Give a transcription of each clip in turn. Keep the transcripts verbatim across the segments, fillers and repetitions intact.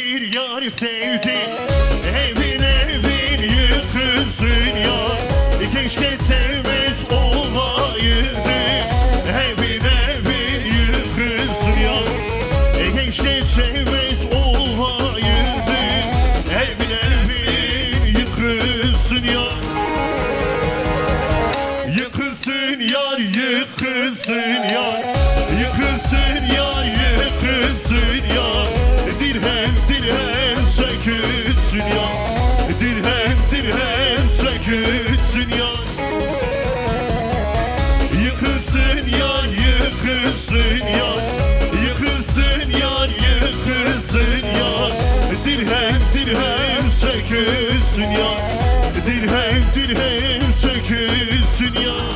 Bir yar sevdi, evin evin yıkılsın yar. Keşke sevmez olaydı, evin evin yıkılsın yar. Keşke sevmez olaydı, evin evin yıkılsın yar. Yıkılsın yar, yıkılsın yar. Yıkılsın yar, yıkılsın yar. Dirhem dirhem sökülsün yar. Dirhem dirhem sökülsün yar. Yıkılsın yar, yıkılsın yar. Yıkılsın yar, yıkılsın yar. Dirhem dirhem sökülsün yar. Dirhem dirhem sökülsün yar.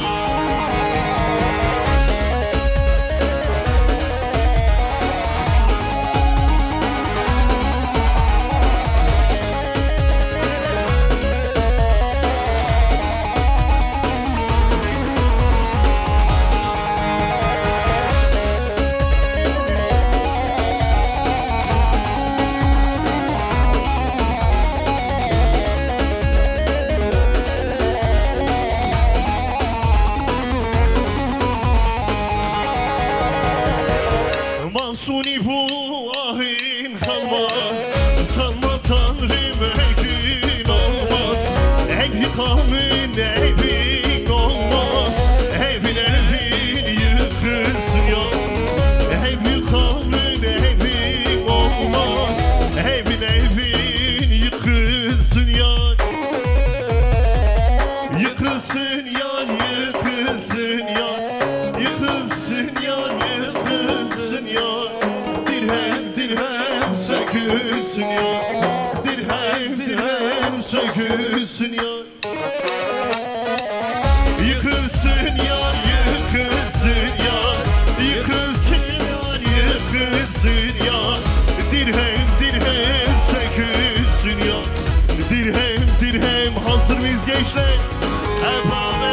Mahsuni bu ahın kalmaz. Sanma Tanrım, hüküm olmaz. Hep yıkanın evin olmaz. Evin evin yıkılsın ya. Hep yıkanın evin olmaz. Evin evin yıkılsın ya. Yıkılsın ya, yıkılsın ya. Yıkılsın ya, yıkılsın ya. Dirhem dirhem sökülsün ya. Dirhem dirhem sökülsün ya. Yıkılsın ya, yıkılsın ya. Yıkılsın ya, yıkılsın ya. Dirhem dirhem sökülsün ya. Dirhem dirhem, hazır mıyız gençler? Hep beraber.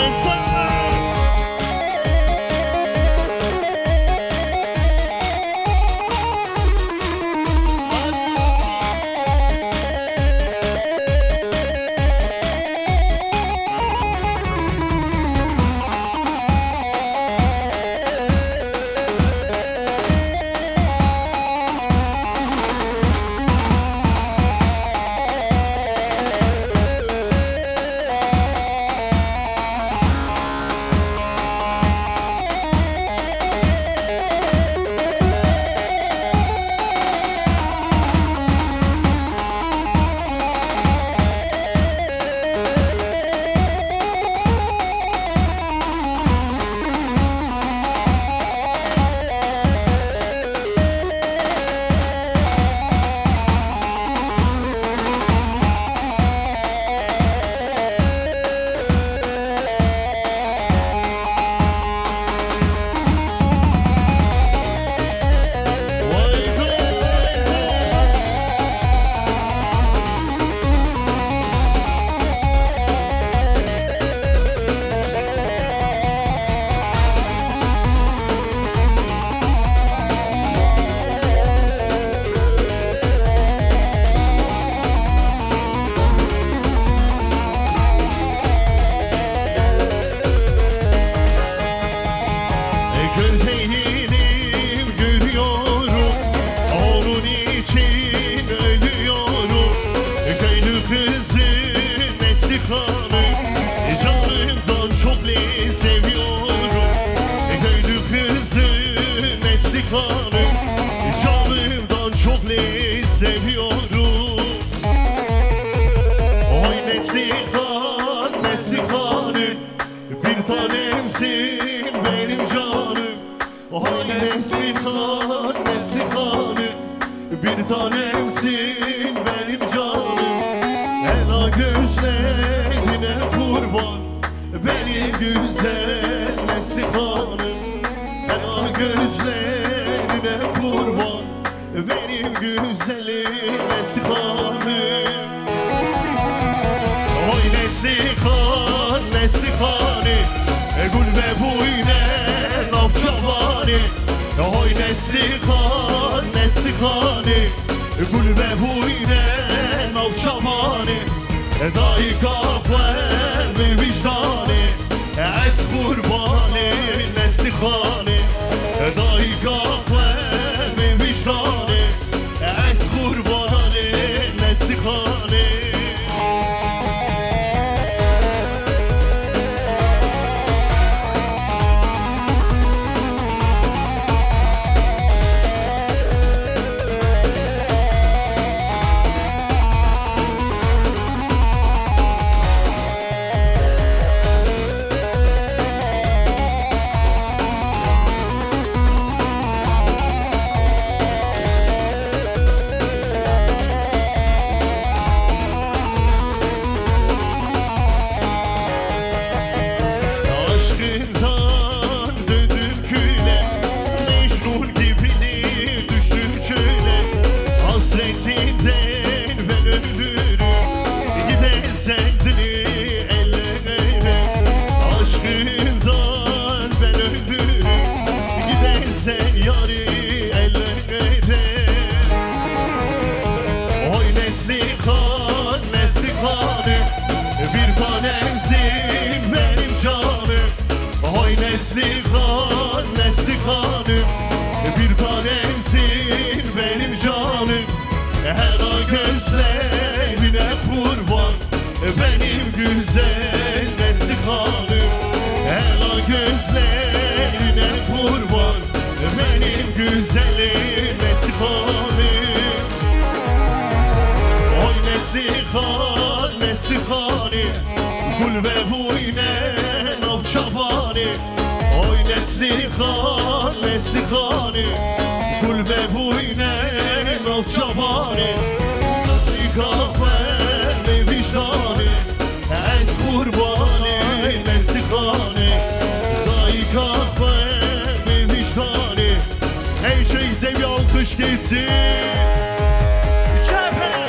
Kör değilim, görüyorum, onun için ölüyorum. Köylü kızı Neslihan'ı canımdan çok seviyorum. Köylü kızı Neslihan'ı canımdan çok seviyorum. Oy Neslihan, Neslihan'ı, bir tanemsin benim canım. Oy Neslihan, Neslihan'ı, bir tanemsin benim canım. Ela gözlerine kurban benim güzel Neslihan'ım. Ela gözlerine kurban benim güzelim Neslihan'ım. Oy Neslihan, Neslihan'ı, gül ve buyne navçavanı. Oy Neslihan, Neslihan'ı, Gul ve bûyne nav çavanê, dayika xwe bi wijdanê, ez qurbanê Neslîxanê, dayika xwe bi wijdanê, ez qurbanê Neslîxanê. Aşkından döndüm köle, Mecnun gibi düştüm çöle. Hasretinden ben öldürüm, giden sendin ellere. Aşkından ben öldürüm, giden sen yarı ellere. Oy Neslîxan, Neslîxanê, bir tanemsin benim canım. Oy Neslîxan, Neslîxanê, bir tanemsin benim canım. Hela gözlerine kurban benim güzel Neslîxanê. Hela gözlerine kurban benim güzelim Neslîxanê. Oy Neslîxan, Neslîxanê, gul ve bûyne nav çavanê. Oy Neslîxan, Neslîxanê, gul ve bûyne nav çavanê. Dayika xwe bi wijdanê, ez qurbanê Neslîxanê. Dayika xwe bi wijdanê. Ey şey, bize bir alkış gelsin. Şefek!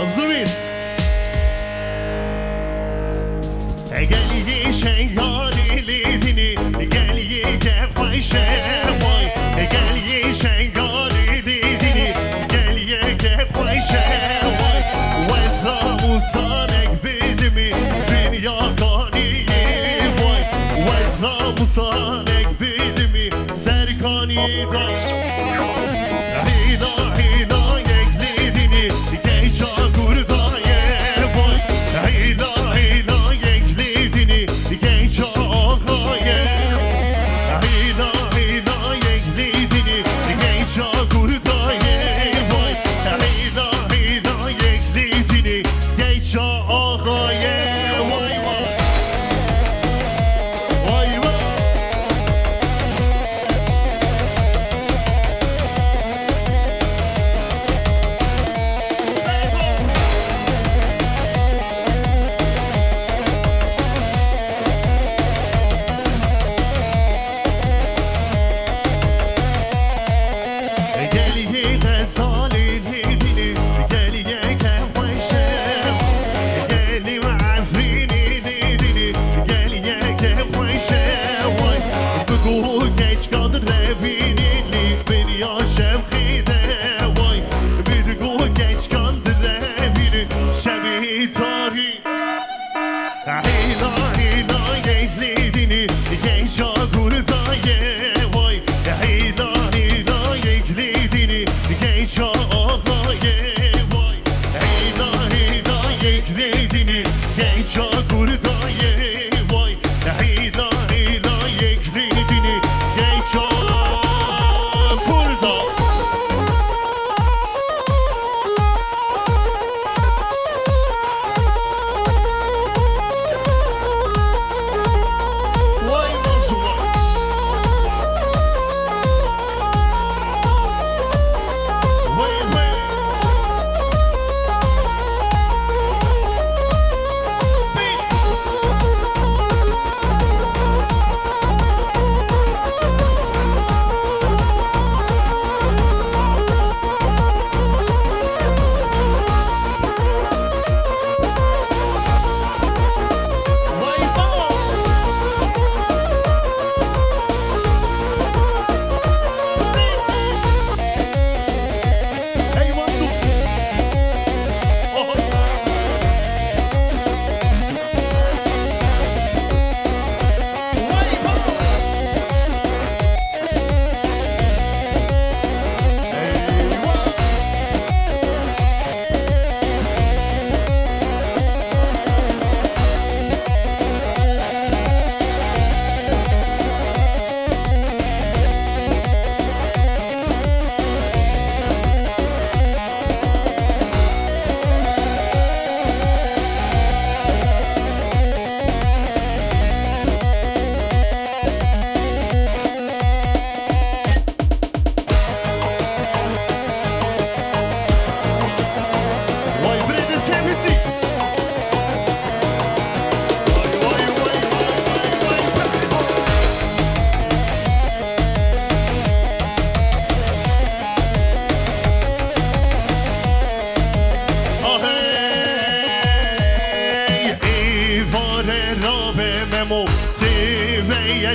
Hazır mıyız? Gel ye şengalê lê dinê, gel ye ke xweş e way. Gel ye şengalê lê dinê, gel ye ke xweş e way. Wezna musanek bidimî, dinya kanî ye way. Wezna musanek bidimî, ser kanî da. Hêla, hêla yek lê dinî, gença kurda ye vay. Hêla, hêla yek lê dinî, gença axa ye. Hêla, hêla yek lê dinî, gença kurda ye vay. Hêla, hêla yek lê dinî, gença axa ye. Vay, vay. Vay, vay.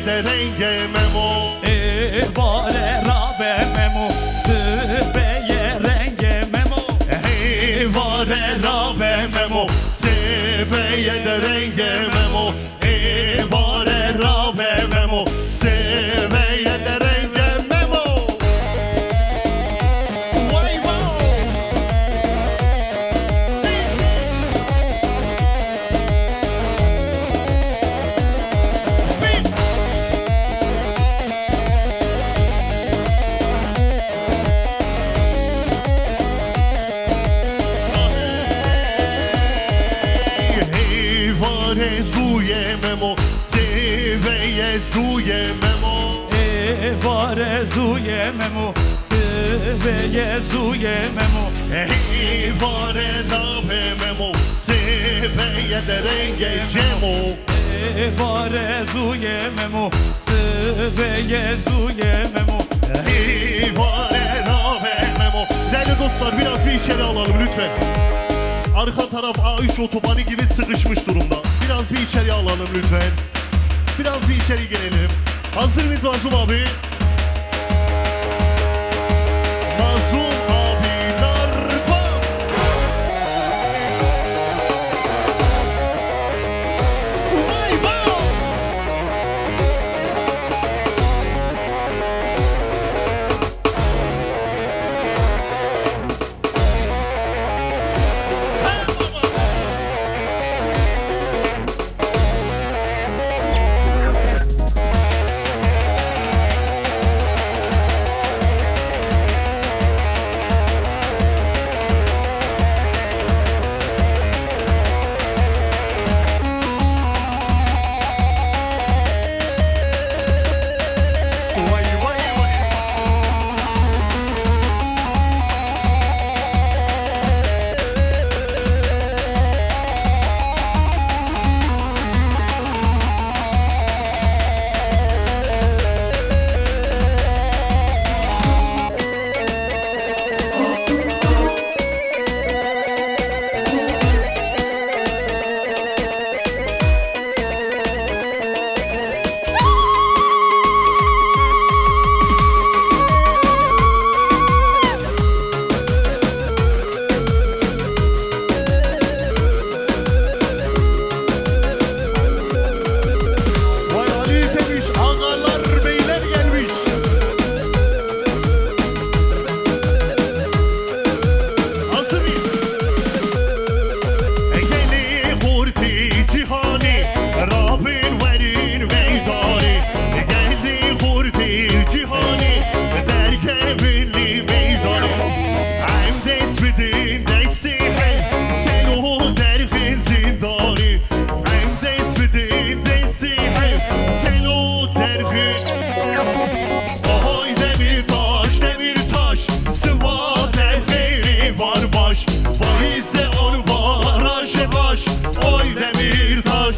Derenge Memo. Êvare rabe Memo, sibê ye renge Memo. Êvare rabe Memo, sibê ye derenge Memo. Êvare rabe Memo, sibê ye derenge Memo. Way wow. Hêvare zûye Memo, sêveye zûye Memo. Êvare zûye Memo, sêveye zûye Memo. Hêvare rabe Memo, sêveye derenge Cemo. Êvare zûye Memo, sibê ye zûye Memo. Êvare rabe Memo. Değerli dostlar, biraz bir içeri alalım lütfen. Arka taraf A üç otobanı gibi sıkışmış durumda. Biraz bir içeri alalım lütfen. Biraz bir içeri girelim. Hazır mıyız Mazlum abi? Mazlum abi Narkos. Vay vay. Vay Ali demiş, ağalar, beyler gelmiş. Hazır mıyız? Gelê xortê cîhanê, rabin werin meydanê. Gelê xortê cîhanê, derkevin li meydanê. Em dest bidin destê hev, selo derxin zindanê. Em dest bidin destê hev, selo derxin. Oy Demirtaş, Demirtaş, siwa dev xêrê var baş. Bayis de on baraj baş. Oy Demirtaş.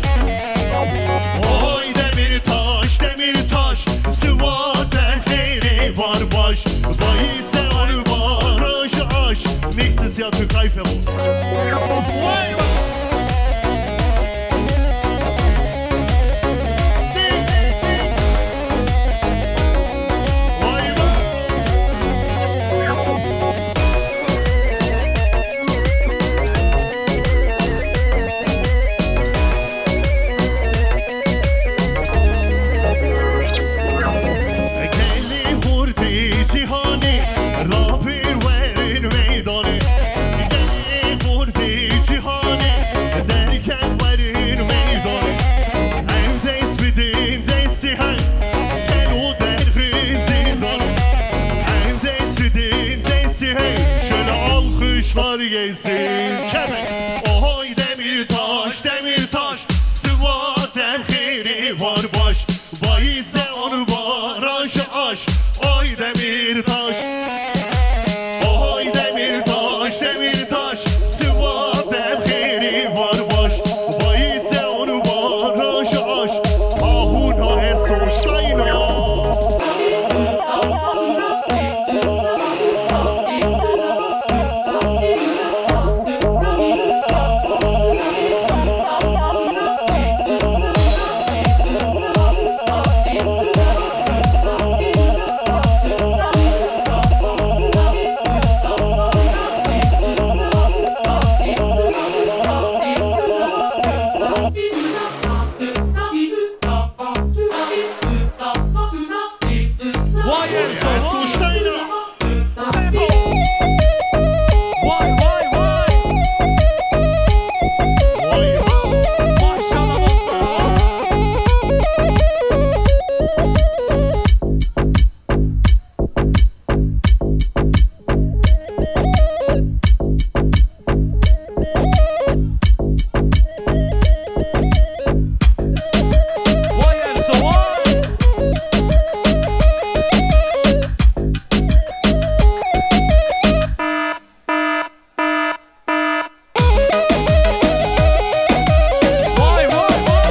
Oy Demirtaş, Demirtaş, siwa dev xêrê var baş. Bayis de on baraj aş. Mixes ya tu kayfe bu. Vay vay. Gelê xortê cîhanê, rabin werin meydanê. Gelê xortê cîhanê, derkevin werin meydanê. Em dest bidin destê hev, selo derxin zindanê. Em dest bidin destê hev, şöyle alkışlar gelsin. Çevir. Oy Demirtaş, Demirtaş, siwa dev xêrê var baş. Bayis de on baraj aş. Oy Demirtaş. Oy Demirtaş, Demirtaş, siwa dev xêrê var baş. Bayis de on baraj aş. Ahuna Ersoy Steiner. Steiner. Vay, vay, vay. Vay, vay. Maşallah dostlar, ha. Vay Ersoy, vay. Vay, vay, vay.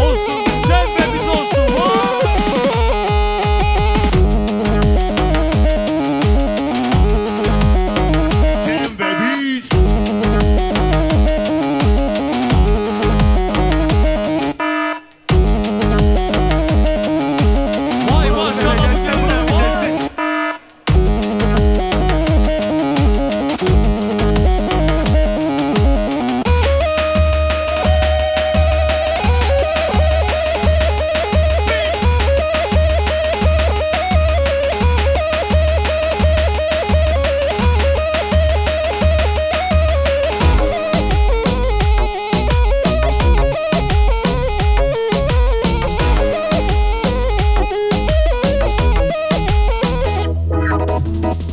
Olsun, Cem ve biz olsun. Cem ve biz. Vay maşallah, bu ne, bu ne, vay.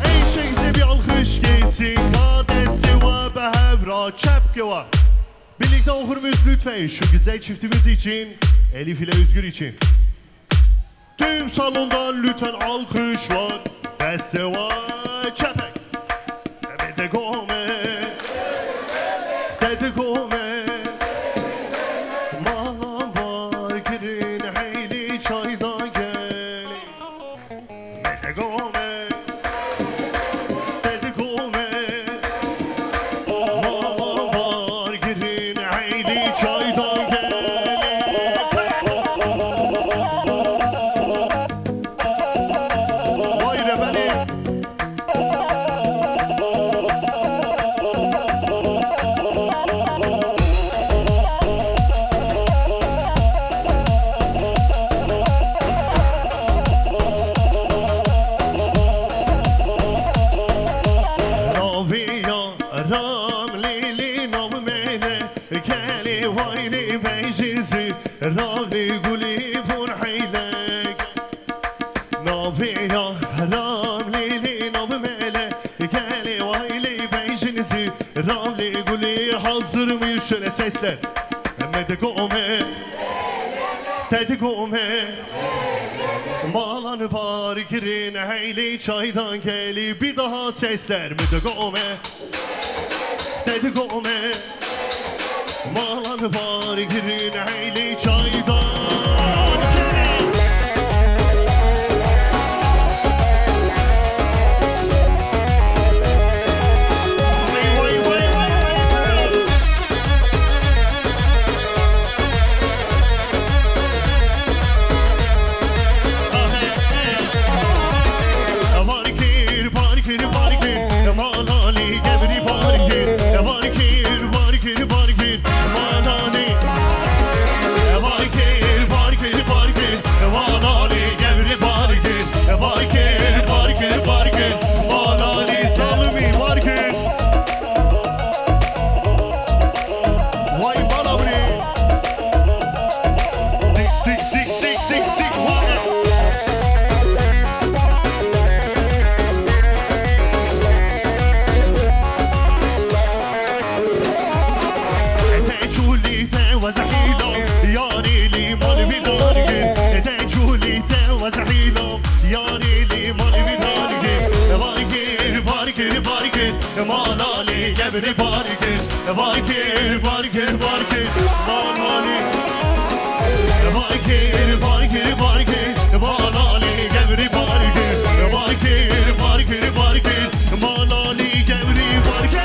Ey şêxê, bir alkış gelsin, ka destê we bi hev re çep ke we. Birlikte okur muyuz lütfen şu güzel çiftimiz için, Elif ile Özgür için? Tüm salondan lütfen alkışlar. Destê we çepek. Bide gome. Dede gome. Mala bar kirin, heylê çayda gelê. Bide gome. Dede gome. Mala bar kirin, heylê çayda gelê. Vay rebenê. Navê ya Ramlîlî navê me ne, gelê waylê bejin zî, Ramlî gulî vur heylek. Navê ya Ramlîlî navê me ne, gelê waylê bejin zî, Ramlî gulî hazır mı? Şöyle sesle. Me de gome, te de gome. Malan bar kirin, heylê çaydan gelî. Bir daha sesler. Mi de gome, te de gome. Malan bar kirin, heylê çaydan gelî. Vay, vay, vay, vay, vay, vay. Bar kir, bar kir, bar kir, malanê gevrî bar kir. Bar kir, bar kir, bar kir, malanê. Bar kir, bar kir, bar kir, malanê gevrî bar kir. Bar kir, bar kir, bar kir, malanê zalimî bar kir. Vay bala birê. Dik, dik, dik, dik, dik, dik. Vay. Te çûlî te wezehîlo, yarî lî mal vî dargir. Te çûlî te wezehîlo, yarî lî mal vî dargir. Bargir, bargir, bargir. Malanê gevrî bar kir, bar kir, bar kir, bar kir, malanê. Bar kir, bar kir, bar kir, malanê gevrî bar kir. Bar kir, bar kir, bar kir, malanê gevrî bar kir.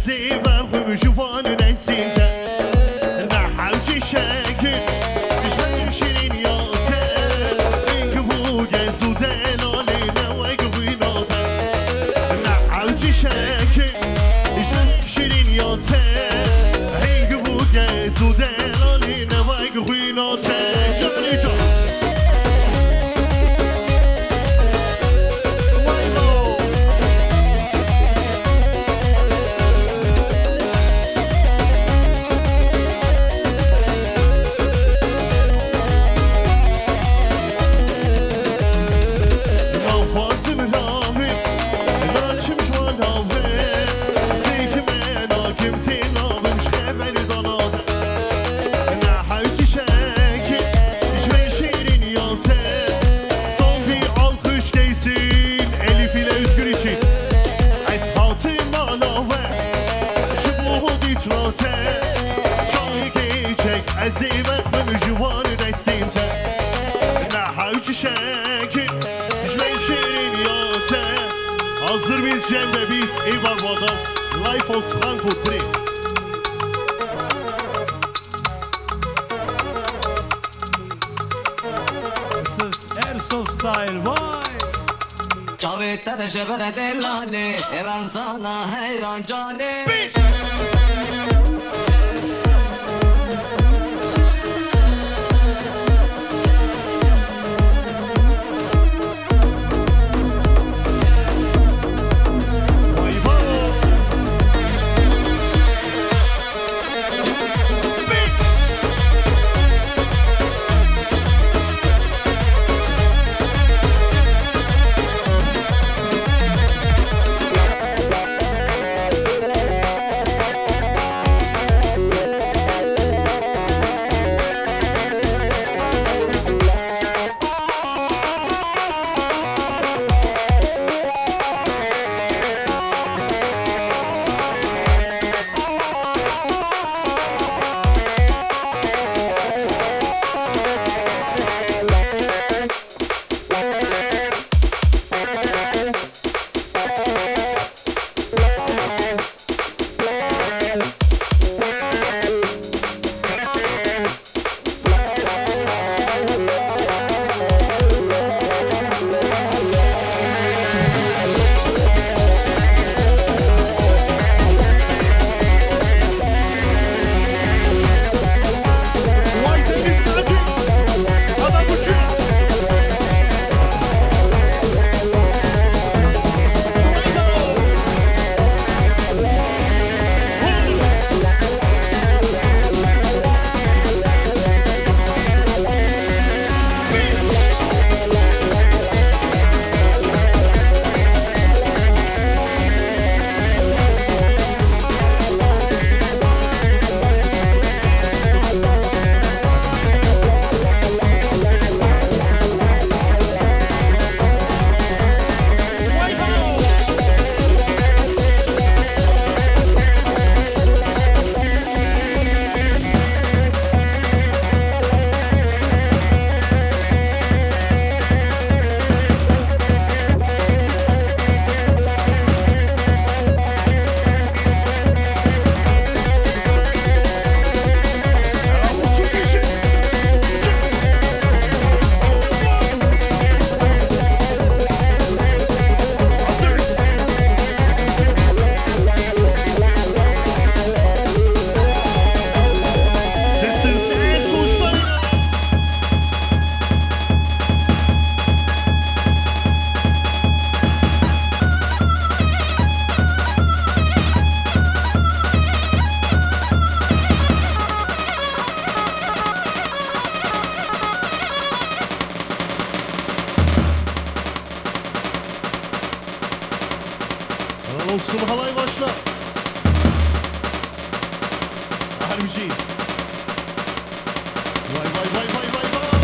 Sêva xwe ji van destên te. Ne hewcî şekil, ji ber şirîn ya te. Êng bû gez û delalê ne wek xwîna te. Ne hewcî şekil, ji ber şirîn ya te. Êng bû gez û delalê ne wek xwîna te. Canê can. Naxwazim navê, naçim ji wan navê, têk me nakim tê nabim ji xeber dana te. Ne hewcî şekil, ji ber şêrîn ya te, sandî alqış gelsin, Elif ile Özgür için. Ez hatim mala we, ji bo dîtna te, çayekê çek, ez ê vexwim ji wan destên te. Ne hewcî şekil, ji ber şêrîn ya te. Hazır mıyız Cem ve biz? Eyvallah Badas. Live aus Frankfurt, bre. This is Erso style, vay! Çavê te de ji ber delalê, ê Remzana heyran canê. Helal olsun, halay başla. Harbici. Vay, vay, vay, vay, vay, vay.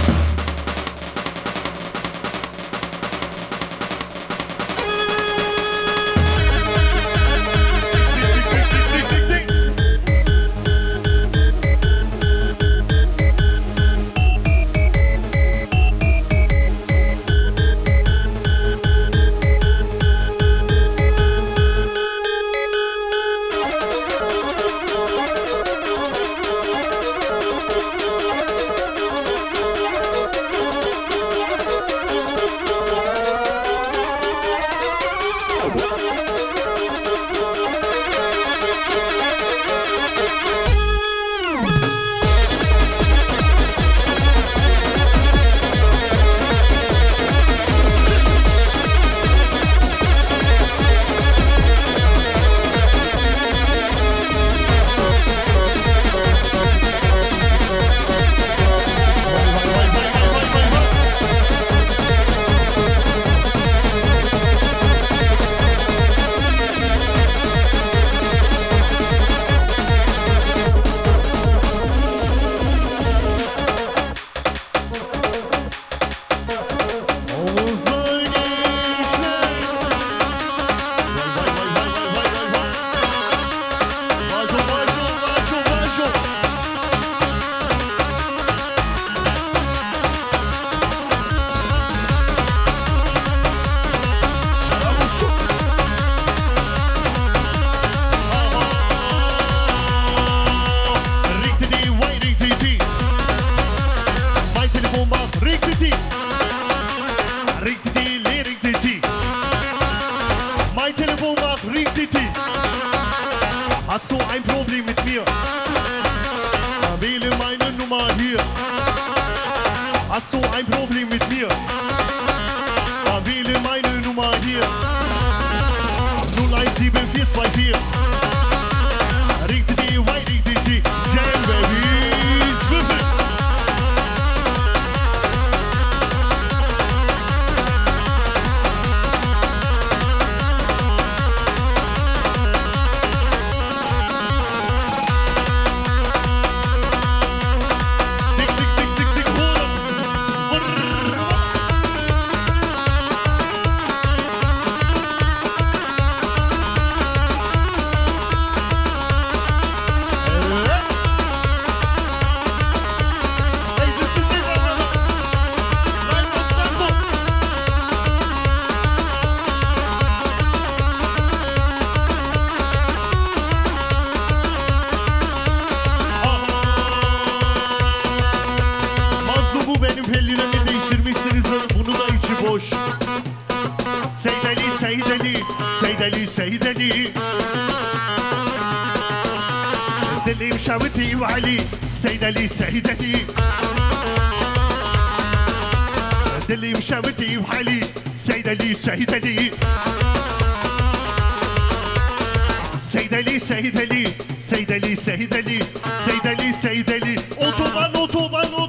Hast du ein Problem mit mir? Wähle meine Nummer hier. Hast du ein Problem mit mir? Wähle meine Nummer hier. Null eins sieben vier zwei vier. Ring die, why ring die, die? Jam Baby, Swivel. Mazlum, bu benim ellerimi değiştirmişsiniz, bunu da içi boş. Seydeli, Seydeli, Seydeli, Seydeli. Dilim şewitî û Elî, Seydeli, Seydeli. Dilim şewitî û Elî, Seydeli, Seydeli. Seydeli, Seydeli, Seydeli, Seydeli. Seydeli, Seydeli. Otoban, otoban, otoban.